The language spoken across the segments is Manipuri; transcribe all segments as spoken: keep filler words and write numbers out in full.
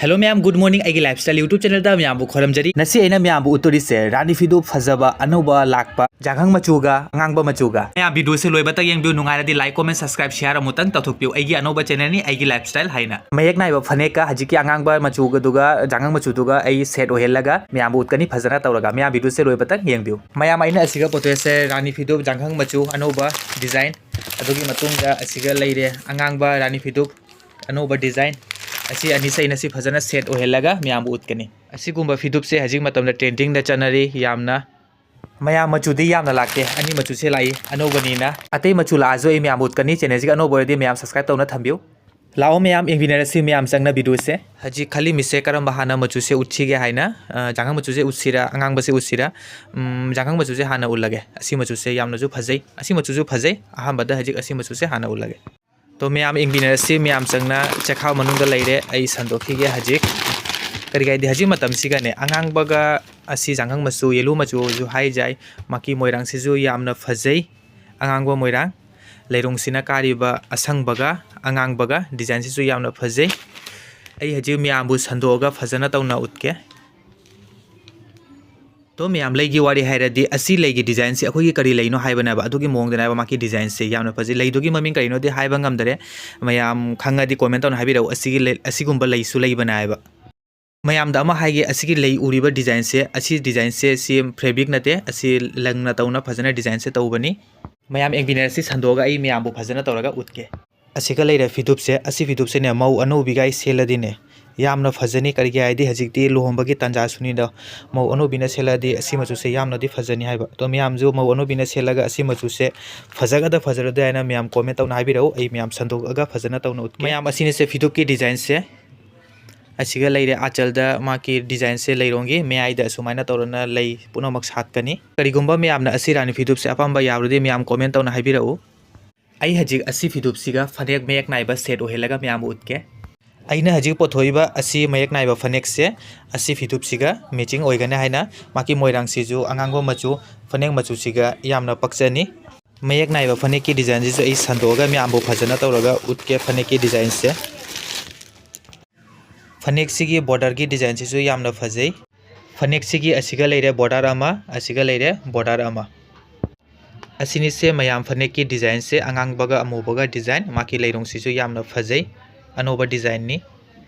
Hello ꯃꯌꯥꯝ, good morning꯫ ꯑꯩꯒꯤ lifestyle YouTube channelꯗ ꯃꯌꯥꯝꯕꯨ ꯈꯣꯏꯔꯝꯖꯔꯤ꯫ ꯉꯁꯤ ꯑꯩꯅ ꯃꯌꯥꯝꯕꯨ ꯎꯠꯇꯣꯔꯤꯁꯦ ꯔꯥꯅꯤ ꯐꯤꯗꯨꯞ ꯐꯖꯕ ꯑꯅꯧꯕ ꯂꯥꯛꯄ ꯖꯥꯡꯈꯪ ꯃꯆꯨꯒ ꯑꯉꯥꯡꯕ ꯃꯆꯨꯒ꯫ ꯃꯌꯥꯝ videoꯁꯦ ꯂꯣꯏꯕꯇ ꯌꯦꯡꯕꯤꯌꯨ, ꯅꯨꯡꯉꯥꯏꯔꯗꯤ like, comment, subscribe, share ꯑꯃꯨꯛꯇꯪ ꯇꯧꯊꯣꯛꯄꯤꯌꯨ꯫ ꯑꯩꯒꯤ ꯑꯅꯧꯕ channelꯅꯤ, ꯑꯩꯒꯤ lifestyle ꯍꯥꯏꯅ꯫ ꯃꯌꯦꯛ ꯅꯥꯏꯕ ꯐꯅꯦꯛꯀ ꯍꯧꯖꯤꯛꯀꯤ ꯑꯉꯥꯡꯕ ꯃꯆꯨꯒꯗꯨꯒ ꯖꯥꯡꯈꯪ ꯃꯆꯨꯗꯨꯒ ꯑꯩ set ꯑꯣꯏꯍꯜꯂꯒ ꯃꯌꯥꯝꯕꯨ ꯎꯠꯀꯅꯤ ꯐꯖꯅ ꯇꯧꯔꯒ꯫ ꯃꯌꯥꯝ videoꯁꯦ ꯂꯣꯏꯕꯇꯪ ꯌꯦꯡꯕꯤꯌꯨ꯫ ꯃꯌꯥꯝ ꯑꯩꯅ ꯑꯁꯤꯒ ꯄꯨꯊꯣꯛꯏꯁꯦ ꯔꯥꯅꯤ ꯐꯤꯗꯨꯞ ꯖꯥꯡꯈꯪ ꯃꯆꯨ ꯑꯅꯧꯕ design, ꯑꯗꯨꯒꯤ ꯃꯇꯨꯡꯗ ꯑꯁꯤꯒ ꯂꯩꯔꯦ ꯑꯉꯥꯡꯕ ꯔꯥꯅꯤ ꯐꯤꯗꯨꯞ ꯑꯅꯧꯕ design꯫ ꯑꯁꯤ ꯑꯅꯤꯁꯦ ꯑꯩꯅ ꯁꯤ ꯐꯖꯅ set ꯑꯣꯏꯍꯜꯂꯒ ꯃꯌꯥꯝꯕꯨ ꯎꯠꯀꯅꯤ꯫ ꯑꯁꯤꯒꯨꯝꯕ ꯐꯤꯗꯨꯞꯁꯦ ꯍꯧꯖꯤꯛ ꯃꯇꯝꯗ trendingꯗ ꯆꯠꯅꯔꯤ ꯌꯥꯝꯅ꯫ ꯃꯌꯥꯝ ꯃꯆꯨꯗꯤ ꯌꯥꯝꯅ ꯂꯥꯛꯇꯦ, ꯑꯅꯤ ꯃꯆꯨꯁꯦ ꯂꯥꯛꯏ ꯑꯅꯧꯕꯅꯤꯅ꯫ ꯑꯇꯩ ꯃꯆꯨ ꯂꯥꯛꯑꯁꯨ ꯑꯩ ꯃꯌꯥꯝꯕꯨ ꯎꯠꯀꯅꯤ꯫ Channelꯁꯤꯒ ꯑꯅꯧꯕ ꯑꯣꯏꯔꯗꯤ ꯃꯌꯥꯝ subscribe ꯇꯧꯅ ꯊꯝꯕꯤꯌꯨ꯫ ꯂꯥꯛꯑꯣ ꯃꯌꯥꯝ ꯌꯦꯡꯃꯤꯟꯅꯔꯁꯤ ꯃꯌꯥꯝ ꯆꯪꯅ videoꯁꯦ꯫ ꯍꯧꯖꯤꯛ ꯈꯜꯂꯤꯃꯤꯁꯦ ꯀꯔꯝꯕ ꯍꯥꯟꯅ ꯃꯆꯨꯁꯦ ꯎꯠꯁꯤꯒꯦ ꯍꯥꯏꯅ꯫ ꯑ, ꯖꯥꯡꯈꯪ ꯃꯆꯨꯁꯦ ꯎꯠꯁꯤꯔꯥ, ꯑꯉꯥꯡꯕꯁꯦ ꯎꯠꯁꯤꯔꯥ? ꯎꯝ, ꯖꯥꯡꯈꯪ ꯃꯆꯨꯁꯦ ꯍꯥꯟꯅ ꯎꯠꯂꯒꯦ꯫ ꯑꯁꯤ ꯃꯆꯨꯁꯦ ꯌꯥꯝꯅꯁꯨ ꯐꯖꯩ꯫ ꯑꯁꯤ ꯃꯆꯨꯁꯨ ꯐꯖꯩ꯫ ꯑꯍꯥꯟꯕꯗ ꯍꯧꯖꯤꯛ ꯑꯁꯤ ꯃꯆꯨꯁꯦ ꯍꯥꯟꯅ ꯎꯠꯂꯒꯦ꯫ ꯇꯣ ꯃꯌꯥꯝ ꯌꯦꯡꯃꯤꯟꯅꯔꯁꯤ꯫ ꯃꯌꯥꯝ ꯆꯪꯅ ꯆꯦꯈꯥꯎ ꯃꯅꯨꯡꯗ ꯂꯩꯔꯦ꯫ ꯑꯩ ꯁꯟꯗꯣꯛꯈꯤꯒꯦ ꯍꯧꯖꯤꯛ꯫ ꯀꯔꯤꯒꯤ ꯍꯥꯏꯗꯤ ꯍꯧꯖꯤꯛ ꯃꯇꯝꯁꯤꯒꯅꯦ ꯑꯉꯥꯡꯕꯒ ꯑꯁꯤ ꯖꯥꯡꯈꯪ ꯃꯆꯨ, yellow ꯃꯆꯨꯁꯨ ꯍꯥꯏꯖꯥꯏ꯫ ꯃꯥꯒꯤ ꯃꯣꯏꯔꯥꯡꯁꯤꯁꯨ ꯌꯥꯝꯅ ꯐꯖꯩ꯫ ꯑꯉꯥꯡꯕ ꯃꯣꯏꯔꯥꯡ꯫ ꯂꯩꯔꯣꯡꯁꯤꯅ ꯀꯥꯔꯤꯕ ꯑꯁꯪꯕꯒ ꯑꯉꯥꯡꯕꯒ designꯁꯤꯁꯨ ꯌꯥꯝꯅ ꯐꯖꯩ꯫ ꯑꯩ ꯍꯧꯖꯤꯛ ꯃꯌꯥꯝꯕꯨ ꯁꯟꯗꯣꯛꯑꯒ ꯐꯖꯅ ꯇꯧꯅ ꯎꯠꯀꯦ꯫ ꯇꯣ ꯃꯌꯥꯝ, ꯂꯩꯒꯤ ꯋꯥꯔꯤ ꯍꯥꯏꯔꯗꯤ ꯑꯁꯤ ꯂꯩꯒꯤ designꯁꯦ ꯑꯩꯈꯣꯏꯒꯤ ꯀꯔꯤ ꯂꯩꯅꯣ ꯍꯥꯏꯕꯅꯦꯕ, ꯑꯗꯨꯒꯤ ꯃꯑꯣꯡꯗꯅꯦꯕ ꯃꯥꯒꯤ designꯁꯦ ꯌꯥꯝꯅ ꯐꯖꯩ꯫ ꯂꯩꯗꯨꯒꯤ ꯃꯃꯤꯡ ꯀꯔꯤꯅꯣꯗꯤ ꯍꯥꯏꯕ ꯉꯝꯗꯔꯦ꯫ ꯃꯌꯥꯝ ꯈꯪꯉꯗꯤ comment ꯇꯧꯅ ꯍꯥꯏꯕꯤꯔꯛꯎ꯫ ꯑꯁꯤꯒꯤ ꯂꯩ, ꯑꯁꯤꯒꯨꯝꯕ ꯂꯩꯁꯨ ꯂꯩꯕꯅꯦ ꯍꯥꯏꯕ꯫ ꯃꯌꯥꯝꯗ ꯑꯃ ꯍꯥꯏꯒꯦ, ꯑꯁꯤꯒꯤ ꯂꯩ ꯎꯔꯤꯕ designꯁꯦ, ꯑꯁꯤ designꯁꯦ ꯁꯤ fabric ꯅꯠꯇꯦ, ꯑꯁꯤ ꯂꯪꯅ ꯇꯧꯅ ꯐꯖꯅ designꯁꯦ ꯇꯧꯕꯅꯤ꯫ ꯃꯌꯥꯝ ꯌꯦꯡꯃꯤꯟꯅꯔꯁꯤ ꯁꯟꯗꯣꯛꯑꯒ ꯑꯩ ꯃꯌꯥꯝꯕꯨ ꯐꯖꯅ ꯇꯧꯔꯒ ꯎꯠꯀꯦ꯫ ꯑꯁꯤꯒ ꯂꯩꯔꯦ ꯐꯤꯗꯨꯞꯁꯦ꯫ ꯑꯁꯤ ꯐꯤꯗꯨꯞꯁꯤꯅꯦ ꯃꯧ ꯑꯅꯧꯕꯤꯒꯥꯏ ꯁꯦꯠꯂꯗꯤꯅꯦ ꯌꯥꯝꯅ ꯐꯖꯅꯤ꯫ ꯀꯔꯤꯒꯤ ꯍꯥꯏꯗꯤ ꯍꯧꯖꯤꯛꯇꯤ ꯂꯨꯍꯣꯡꯕꯒꯤ ꯇꯥꯟꯖꯥꯁꯨꯅꯤꯗꯣ꯫ ꯃꯧ ꯑꯅꯧꯕꯤꯅ ꯁꯦꯠꯂꯗꯤ ꯑꯁꯤ ꯃꯆꯨꯁꯦ ꯌꯥꯝꯅꯗꯤ ꯐꯖꯅꯤ ꯍꯥꯏꯕ꯫ ꯑꯗꯣ ꯃꯌꯥꯝꯁꯨ ꯃꯧ ꯑꯅꯧꯕꯤꯅ ꯁꯦꯠꯂꯒ ꯑꯁꯤ ꯃꯆꯨꯁꯦ ꯐꯖꯒꯗ ꯐꯖꯔꯣꯏꯗ ꯍꯥꯏꯅ ꯃꯌꯥꯝ comment ꯇꯧꯅ ꯍꯥꯏꯕꯤꯔꯛꯎ꯫ ꯑꯩ ꯃꯌꯥꯝ ꯁꯟꯗꯣꯛꯑꯒ ꯐꯖꯅ ꯇꯧꯅ ꯎꯠꯀꯦ꯫ ꯃꯌꯥꯝ, ꯑꯁꯤꯅꯁꯦ ꯐꯤꯗꯨꯞꯀꯤ designꯁꯦ꯫ ꯑꯁꯤꯒ ꯂꯩꯔꯦ ꯑꯥꯆꯜꯗ ꯃꯥꯒꯤ designꯁꯦ ꯂꯩꯔꯣꯡꯒꯤ ꯃꯌꯥꯏꯗ ꯑꯁꯨꯃꯥꯏꯅ ꯇꯧꯔꯅ ꯂꯩ ꯄꯨꯝꯅꯃꯛ ꯁꯥꯠꯀꯅꯤ꯫ ꯀꯔꯤꯒꯨꯝꯕ ꯃꯌꯥꯝꯅ ꯑꯁꯤ ꯔꯥꯅꯤ ꯐꯤꯗꯨꯞꯁꯦ ꯑꯄꯥꯝꯕ ꯌꯥꯎꯔꯗꯤ ꯃꯌꯥꯝ comment ꯇꯧꯅ ꯍꯥꯏꯕꯤꯔꯛꯎ꯫ ꯑꯩ ꯍꯧꯖꯤꯛ ꯑꯁꯤ ꯐꯤꯗꯨꯞꯁꯤꯒ ꯐꯅꯦꯛ ꯃꯌꯦꯛ ꯅꯥꯏꯕ set ꯑꯣꯏꯍꯜꯂꯒ ꯃꯌꯥꯝꯕꯨ ꯎꯠꯀꯦ꯫ ꯑꯩꯅ ꯍꯧꯖꯤꯛ ꯄꯨꯊꯣꯛꯏꯕ ꯑꯁꯤ ꯃꯌꯦꯛ ꯅꯥꯏꯕ ꯐꯅꯦꯛꯁꯦ ꯑꯁꯤ ꯐꯤꯗꯨꯞꯁꯤꯒ matching ꯑꯣꯏꯒꯅꯤ ꯍꯥꯏꯅ ꯃꯥꯒꯤ ꯃꯣꯏꯔꯥꯡꯁꯤꯁꯨ ꯑꯉꯥꯡꯕ ꯃꯆꯨ ꯐꯅꯦꯛ ꯃꯆꯨꯁꯤꯒ ꯌꯥꯝꯅ ꯄꯛꯆꯅꯤ꯫ ꯃꯌꯦꯛ ꯅꯥꯏꯕ ꯐꯅꯦꯛꯀꯤ designꯁꯤꯁꯨ ꯑꯩ ꯁꯟꯗꯣꯛꯑꯒ ꯃꯌꯥꯝꯕꯨ ꯐꯖꯅ ꯇꯧꯔꯒ ꯎꯠꯀꯦ ꯐꯅꯦꯛꯀꯤ designꯁꯦ꯫ ꯐꯅꯦꯛꯁꯤꯒꯤ borderꯒꯤ designꯁꯤꯁꯨ ꯌꯥꯝꯅ ꯐꯖꯩ꯫ ꯐꯅꯦꯛꯁꯤꯒꯤ ꯑꯁꯤꯒ ꯂꯩꯔꯦ border ꯑꯃ, ꯑꯁꯤꯒ ꯂꯩꯔꯦ border ꯑꯃ꯫ ꯑꯁꯤꯅꯤꯁꯦ ꯃꯌꯥꯝ, ꯐꯅꯦꯛꯀꯤ designꯁꯦ ꯑꯉꯥꯡꯕꯒ ꯑꯃꯨꯕꯒ design, ꯃꯥꯒꯤ ꯂꯩꯔꯣꯡꯁꯤꯁꯨ ꯌꯥꯝꯅ ꯐꯖꯩ, ꯑꯅꯧꯕ designꯅꯤ꯫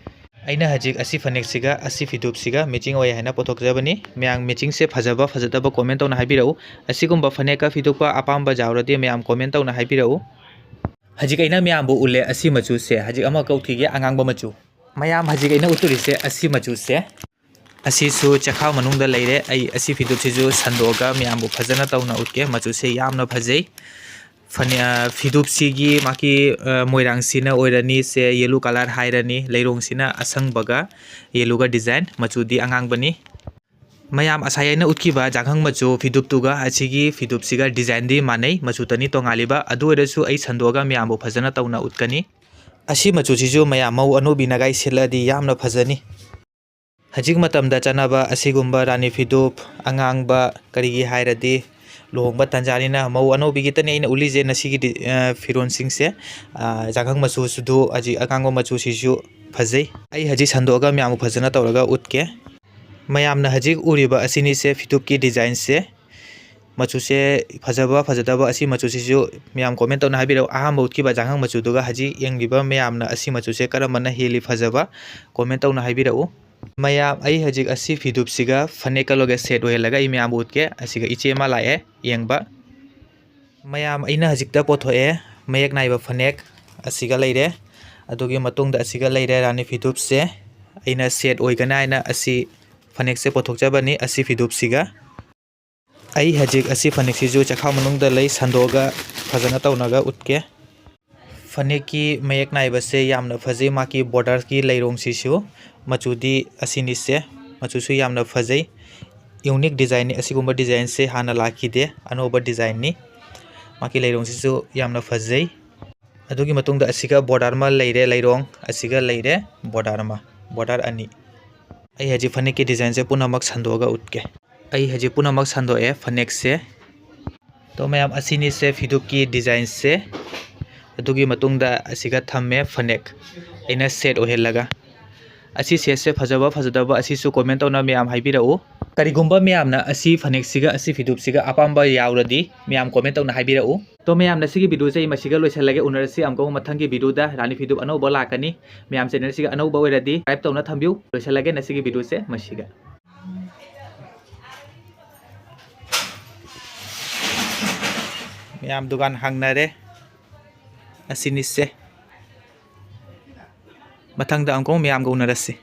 ꯑꯩꯅ ꯍꯧꯖꯤꯛ ꯑꯁꯤ ꯐꯅꯦꯛꯁꯤꯒ ꯑꯁꯤ ꯐꯤꯗꯨꯞꯁꯤꯒ matching ꯑꯣꯏ ꯍꯥꯏꯅ ꯄꯨꯊꯣꯛꯆꯕꯅꯤ꯫ ꯃꯌꯥꯝ, matchingꯁꯦ ꯐꯖꯕ ꯐꯖꯗꯕ comment ꯇꯧꯅ ꯍꯥꯏꯕꯤꯔꯛꯎ꯫ ꯑꯁꯤꯒꯨꯝꯕ ꯐꯅꯦꯛꯀ ꯐꯤꯗꯨꯞꯀ ꯑꯄꯥꯝꯕ ꯌꯥꯎꯔꯗꯤ ꯃꯌꯥꯝ comment ꯇꯧꯅ ꯍꯥꯏꯕꯤꯔꯛꯎ꯫ ꯍꯧꯖꯤꯛ ꯑꯩꯅ ꯃꯌꯥꯝꯕꯨ ꯎꯠꯂꯦ ꯑꯁꯤ ꯃꯆꯨꯁꯦ꯫ ꯍꯧꯖꯤꯛ ꯑꯃ ꯀꯧꯊꯤꯒꯦ, ꯑꯉꯥꯡꯕ ꯃꯆꯨ꯫ ꯃꯌꯥꯝ, ꯍꯧꯖꯤꯛ ꯑꯩꯅ ꯎꯠꯇꯣꯔꯤꯁꯦ ꯑꯁꯤ ꯃꯆꯨꯁꯦ꯫ ꯑꯁꯤꯁꯨ ꯆꯦꯈꯥꯎ ꯃꯅꯨꯡꯗ ꯂꯩꯔꯦ꯫ ꯑꯩ ꯑꯁꯤ ꯐꯤꯗꯨꯞꯁꯤꯁꯨ ꯁꯟꯗꯣꯛꯑꯒ ꯃꯌꯥꯝꯕꯨ ꯐꯖꯅ ꯇꯧꯅ ꯎꯠꯀꯦ꯫ ꯃꯆꯨꯁꯦ ꯌꯥꯝꯅ ꯐꯖꯩ꯫ ꯐꯅꯦ-, ꯑ, ꯐꯤꯗꯨꯞꯁꯤꯒꯤ ꯃꯥꯒꯤ, ꯑ, ꯃꯣꯏꯔꯥꯡꯁꯤꯅ ꯑꯣꯏꯔꯅꯤ, ꯁꯦ yellow colour ꯍꯥꯏꯔꯅꯤ꯫ ꯂꯩꯔꯣꯡꯁꯤꯅ ꯑꯁꯪꯕꯒ yellowꯒ design, ꯃꯆꯨꯗꯤ ꯑꯉꯥꯡꯕꯅꯤ꯫ ꯃꯌꯥꯝ, ꯉꯁꯥꯏ ꯑꯩꯅ ꯎꯠꯈꯤꯕ ꯖꯥꯡꯍꯪ ꯃꯆꯨ ꯐꯤꯗꯨꯞꯇꯨꯒ ꯑꯁꯤꯒꯤ ꯐꯤꯗꯨꯞꯁꯤꯒ designꯗꯤ ꯃꯥꯟꯅꯩ, ꯃꯆꯨꯇꯅꯤ ꯇꯣꯉꯥꯜꯂꯤꯕ꯫ ꯑꯗꯨ ꯑꯣꯏꯔꯁꯨ ꯑꯩ ꯁꯟꯗꯣꯛꯑꯒ ꯃꯌꯥꯝꯕꯨ ꯐꯖꯅ ꯇꯧꯅ ꯎꯠꯀꯅꯤ꯫ ꯑꯁꯤ ꯃꯆꯨꯁꯤꯁꯨ ꯃꯌꯥꯝ, ꯃꯧ ꯑꯅꯧꯕꯤꯅꯒꯥꯏ ꯁꯦꯠꯂꯗꯤ ꯌꯥꯝꯅ ꯐꯖꯅꯤ꯫ ꯍꯧꯖꯤꯛ ꯃꯇꯝꯗ ꯆꯠꯅꯕ ꯑꯁꯤꯒꯨꯝꯕ ꯔꯥꯅꯤ ꯐꯤꯗꯨꯞ, ꯑꯉꯥꯡꯕ, ꯀꯔꯤꯒꯤ ꯍꯥꯏꯔꯗꯤ ꯂꯨꯍꯣꯡꯕ ꯇꯟꯖꯥꯅꯤꯅ꯫ ꯃꯧ ꯑꯅꯧꯕꯤꯒꯤꯇꯅꯤ ꯑꯩꯅ ꯎꯠꯂꯤꯁꯦ ꯉꯁꯤꯒꯤꯗꯤ, ꯑ, ꯐꯤꯔꯣꯟꯁꯤꯡꯁꯦ꯫ ꯑ, ꯖꯥꯡꯍꯪ ꯃꯆꯨꯁꯤꯗꯨ ꯍꯧꯖꯤꯛ ꯑꯉꯥꯡꯕ ꯃꯆꯨꯁꯤꯁꯨ ꯐꯖꯩ꯫ ꯑꯩ ꯍꯧꯖꯤꯛ ꯁꯟꯗꯣꯛꯑꯒ ꯃꯌꯥꯝꯕꯨ ꯐꯖꯅ ꯇꯧꯔꯒ ꯎꯠꯀꯦ꯫ ꯃꯌꯥꯝꯅ ꯍꯧꯖꯤꯛ ꯎꯔꯤꯕ ꯑꯁꯤꯅꯤꯁꯦ ꯐꯤꯗꯨꯞꯀꯤ designꯁꯦ꯫ ꯃꯆꯨꯁꯦ ꯐꯖꯕ ꯐꯖꯗꯕ ꯑꯁꯤ ꯃꯆꯨꯁꯤꯁꯨ ꯃꯌꯥꯝ comment ꯇꯧꯅ ꯍꯥꯏꯕꯤꯔꯛꯎ꯫ ꯑꯍꯥꯟꯕ ꯎꯠꯈꯤꯕ ꯖꯥꯡꯍꯪ ꯃꯆꯨꯗꯨꯒ ꯍꯧꯖꯤꯛ ꯌꯦꯡꯂꯤꯕ ꯃꯌꯥꯝꯅ ꯑꯁꯤ ꯃꯆꯨꯁꯦ ꯀꯔꯝꯕꯅ ꯍꯦꯜꯂꯤ ꯐꯖꯕ, comment ꯇꯧꯅ ꯍꯥꯏꯕꯤꯔꯛꯎ꯫ ꯃꯌꯥꯝ, ꯑꯩ ꯍꯧꯖꯤꯛ ꯑꯁꯤ ꯐꯤꯗꯨꯞꯁꯤꯒ ꯐꯅꯦꯛꯀ ꯂꯣꯏꯒ set ꯑꯣꯏꯍꯜꯂꯒ ꯑꯩ ꯃꯌꯥꯝꯕꯨ ꯎꯠꯀꯦ꯫ ꯑꯁꯤꯒ ꯏꯆꯦ ꯑꯃ ꯂꯥꯛꯑꯦ ꯌꯦꯡꯕ꯫ ꯃꯌꯥꯝ, ꯑꯩꯅ ꯍꯧꯖꯤꯛꯇ ꯄꯨꯊꯣꯛꯑꯦ ꯃꯌꯦꯛ ꯅꯥꯏꯕ ꯐꯅꯦꯛ꯫ ꯑꯁꯤꯒ ꯂꯩꯔꯦ, ꯑꯗꯨꯒꯤ ꯃꯇꯨꯡꯗ ꯑꯁꯤꯒ ꯂꯩꯔꯦ ꯔꯥꯅꯤ ꯐꯤꯗꯨꯞꯁꯦ꯫ ꯑꯩꯅ set ꯑꯣꯏꯒꯅꯤ ꯍꯥꯏꯅ ꯑꯁꯤ ꯐꯅꯦꯛꯁꯦ ꯄꯨꯊꯣꯛꯆꯕꯅꯤ, ꯑꯁꯤ ꯐꯤꯗꯨꯞꯁꯤꯒ꯫ ꯑꯩ ꯍꯧꯖꯤꯛ ꯑꯁꯤ ꯐꯅꯦꯛꯁꯤꯁꯨ ꯆꯦꯈꯥꯎ ꯃꯅꯨꯡꯗ ꯂꯩ, ꯁꯟꯗꯣꯛꯑꯒ ꯐꯖꯅ ꯇꯧꯅꯒ ꯎꯠꯀꯦ꯫ ꯐꯅꯦꯛꯀꯤ ꯃꯌꯦꯛ ꯅꯥꯏꯕꯁꯦ ꯌꯥꯝꯅ ꯐꯖꯩ, ꯃꯥꯒꯤ borderꯒꯤ ꯂꯩꯔꯣꯡꯁꯤꯁꯨ꯫ ꯃꯆꯨꯗꯤ ꯑꯁꯤꯅꯤꯁꯦ, ꯃꯆꯨꯁꯨ ꯌꯥꯝꯅ ꯐꯖꯩ, unique designꯅꯤ꯫ ꯑꯁꯤꯒꯨꯝꯕ designꯁꯦ ꯍꯥꯟꯅ ꯂꯥꯛꯈꯤꯗꯦ, ꯑꯅꯧꯕ designꯅꯤ꯫ ꯃꯥꯒꯤ ꯂꯩꯔꯣꯡꯁꯤꯁꯨ ꯌꯥꯝꯅ ꯐꯖꯩ꯫ ꯑꯗꯨꯒꯤ ꯃꯇꯨꯡꯗ ꯑꯁꯤꯒ border ꯑꯃ ꯂꯩꯔꯦ, ꯂꯩꯔꯣꯡ ꯑꯁꯤꯒ ꯂꯩꯔꯦ border ꯑꯃ, border ꯑꯅꯤ꯫ ꯑꯩ ꯍꯧꯖꯤꯛ ꯐꯅꯦꯛꯀꯤ designꯁꯦ ꯄꯨꯝꯅꯃꯛ ꯁꯟꯗꯣꯛꯑꯒ ꯎꯠꯀꯦ꯫ ꯑꯩ ꯍꯧꯖꯤꯛ ꯄꯨꯝꯅꯃꯛ ꯁꯟꯗꯣꯛꯑꯦ ꯐꯅꯦꯛꯁꯦ꯫ ꯇꯣ ꯃꯌꯥꯝ, ꯑꯁꯤꯅꯤꯁꯦ ꯐꯤꯗꯨꯞꯀꯤ designꯁꯦ꯫ ꯑꯗꯨꯒꯤ ꯃꯇꯨꯡꯗ ꯑꯁꯤꯒ ꯊꯝꯃꯦ ꯐꯅꯦꯛ ꯑꯩꯅ set ꯑꯣꯏꯍꯜꯂꯒ꯫ ꯑꯁꯤ ꯁꯦꯠꯁꯦ ꯐꯖꯕ ꯐꯖꯗꯕ ꯑꯁꯤꯁꯨ comment ꯇꯧꯅ ꯃꯌꯥꯝ ꯍꯥꯏꯕꯤꯔꯛꯎ꯫ ꯀꯔꯤꯒꯨꯝꯕ ꯃꯌꯥꯝꯅ ꯑꯁꯤ ꯐꯅꯦꯛꯁꯤꯒ ꯑꯁꯤ ꯐꯤꯗꯨꯞꯁꯤꯒ ꯑꯄꯥꯝꯕ ꯌꯥꯎꯔꯗꯤ ꯃꯌꯥꯝ comment ꯇꯧꯅ ꯍꯥꯏꯕꯤꯔꯛꯎ꯫ ꯇꯣ ꯃꯌꯥꯝ, ꯉꯁꯤꯒꯤ video ꯁꯦ ꯑꯩ ꯃꯁꯤꯒ ꯂꯣꯏꯁꯤꯜꯂꯒꯦ꯫ ꯎꯅꯔꯁꯤ ꯑꯃꯨꯛꯀ ꯃꯊꯪꯒꯤ video ꯗ꯫ ꯔꯥꯅꯤ ꯐꯤꯗꯨꯞ ꯑꯅꯧꯕ ꯂꯥꯛꯀꯅꯤ꯫ ꯃꯌꯥꯝ channel ꯁꯤꯒ ꯑꯅꯧꯕ ꯑꯣꯏꯔꯗꯤ subscribe ꯇꯧꯅ ꯊꯝꯕꯤꯌꯨ꯫ ꯂꯣꯏꯁꯤꯜꯂꯒꯦ ꯉꯁꯤꯒꯤ video ꯁꯦ ꯃꯁꯤꯒ꯫ ꯃꯌꯥꯝ ꯗꯨꯀꯥꯟ ꯍꯥꯡꯅꯔꯦ꯫ ꯑꯁꯤꯅꯤꯁꯦ꯫ ꯃꯊꯪꯗ ꯑꯃꯨꯛꯀ ꯃꯌꯥꯝꯒ ꯎꯅꯔꯁꯤ꯫